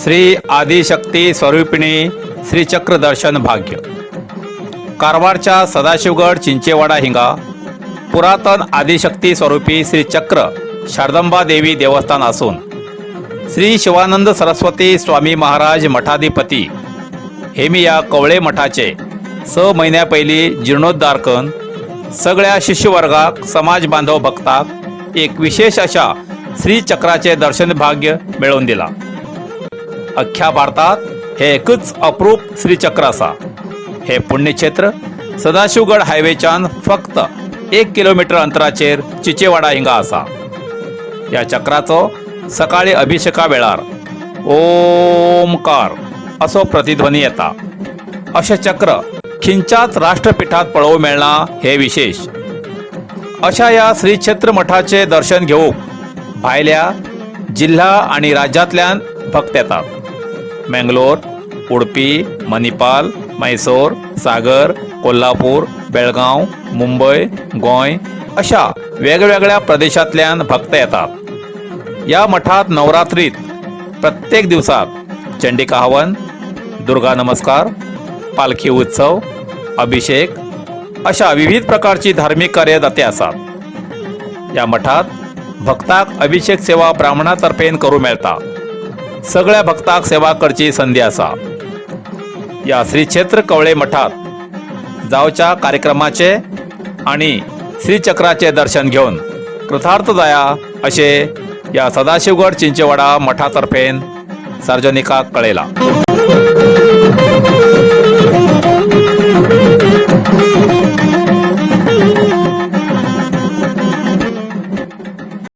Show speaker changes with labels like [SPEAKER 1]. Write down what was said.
[SPEAKER 1] श्री आदिशक्ती स्वरूपिणी श्री चक्र दर्शन भाग्य. कारवारच्या सदाशिवगड चिंचेवाडा हिंगा पुरातन आदिशक्ती स्वरूपी श्री चक्र शारदंबा देवी देवस्थान असून श्री शिवानंद सरस्वती स्वामी महाराज मठाधिपती हेमी या कवळे मठाचे 6 म्हयन्या पयलीं जीर्णोद्धार करून सगळ्या शिष्यवर्गाक, समाज बांधव भक्ताक एक विशेष अशा श्रीचक्राचे दर्शन भाग्य मेळोवन दिला. अख्ख्या भारतात हे एकच अप्रूप श्रीचक्र आसा. हे पुण्यक्षेत्र सदाशिवगड हायवेच्यान फक्त 1 किलोमीटर अंतराचेर चिचेवाडा हिंगा आसा. ह्या चक्राचो सकाळी अभिषेका वेळार ओमकार असो प्रतिध्वनी येता. अशें चक्र खंयच्याच राष्ट्रपीठात पळोवंक मेळना हे विशेष. अशा ह्या श्री क्षेत्र मठाचे दर्शन घेवंक भायल्या जिल्हा आणि राज्यांतल्यान भक्त येतात. मँगलोर, उडपी, मणिपाल, मैसूर, सागर, कोल्हापूर, बेळगांव, मुंबय, गोंय अशा वेगवेगळ्या प्रदेशांतल्यान भक्त येतात. या मठात नवरात्रीत प्रत्येक दिवसाक चंडिका हवन, दुर्गा नमस्कार, पालखी उत्सव, अभिषेक अशा विविध प्रकारची धार्मिक कार्य जाते आसात. या मठात भक्ताक अभिषेक सेवा ब्राह्मणातर्फेन करूं मेळटा. सगळ्या भक्ताक सेवा करची संदी आसा. या श्री क्षेत्र कवळे मठात जावच्या कार्यक्रमाचे आणि श्रीचक्राचे दर्शन घेवन कृतार्थ जाया अशें या सदाशिवगड चिंचेवाडा मठातर्फेन सार्वजनिकाक कळयलां.